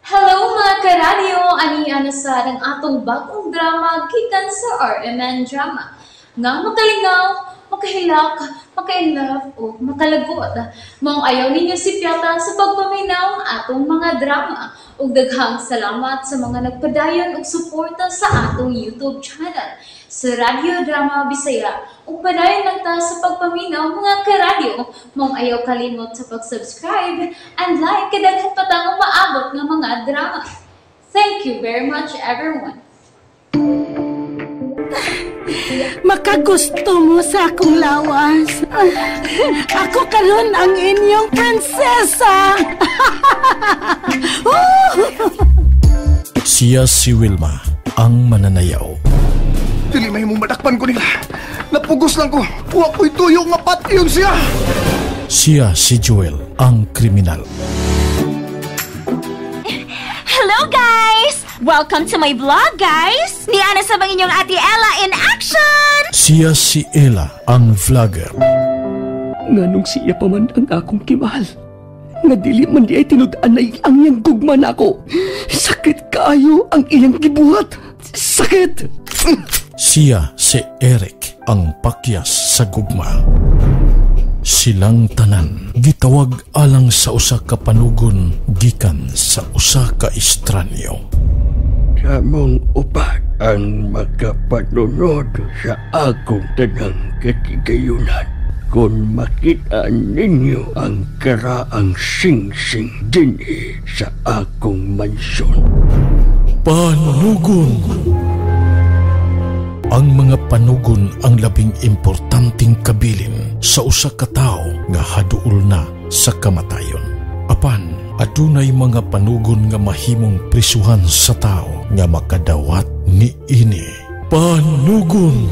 Hello, mga karadyo! Ani ana sa ang atong bagong drama gikan sa RMN Drama nga makalingaw, makahilak, maka-inlove o makalagot. Maong ayaw ninyo sipyata sa pagpaminaw ang atong mga drama. Ug daghang salamat sa mga nagpadayon og suporta sa atong YouTube channel sa Radyo Drama Bisaya. Ug padayon lang ta sa pagpaminaw, mga karadyo. Maong ayaw kalimot sa pag-subscribe and like kay daghan pa tang umaabot nga mga drama. Thank you very much, everyone. Makagusto mo sa akong lawas. Ako karon ang inyong prinsesa. Siya si Wilma, ang mananayaw. Dili may mong madakpan ko nila. Napugos lang ko. Wa ko'y tuyo nga patyon siya. Siya si Joel, ang kriminal. Hello, guys! Welcome to my vlog, guys! Ni Ana sa inyong Ate Ella in action! Siya si Ella, ang vlogger. Nganong siya pa man ang akong kimahal? Nga dili man di ay tinud-anay ang iyang gugma nako. Sakit kaayo ang iyang gibuhat. Sakit! Siya si Eric, ang pakyas sa gugma. Silang tanan gitawag alang sa usa ka panugon gikan sa usa ka estranyo. Samong upat ang makapanunod sa akong tanang katigayunan. Kung makita ninyo ang karaang singsing dinhi sa akong mansyon. Panugon. Ang mga panugon ang labing importanteng kabilin sa usa ka tawo nga haduol na sa kamatayon. Apan adunay mga panugon nga mahimong prisuhan sa tao nga makadawat ni ini. Panugon.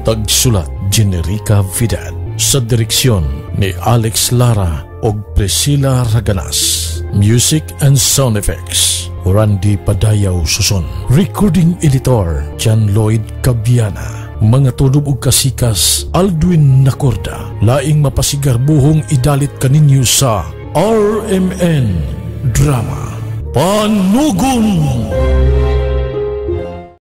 Tagsulat, Generica Vidad, sa direksyon ni Alex Lara og Priscilla Raganas. Music and sound effects, Randy Padayaw Suson. Recording editor, John Lloyd Cabiana. Mga tudob og kasikas, Aldwin Nacorda. Laing mapasigarbuhong idalit kaninyo sa RMN Drama. Panugon!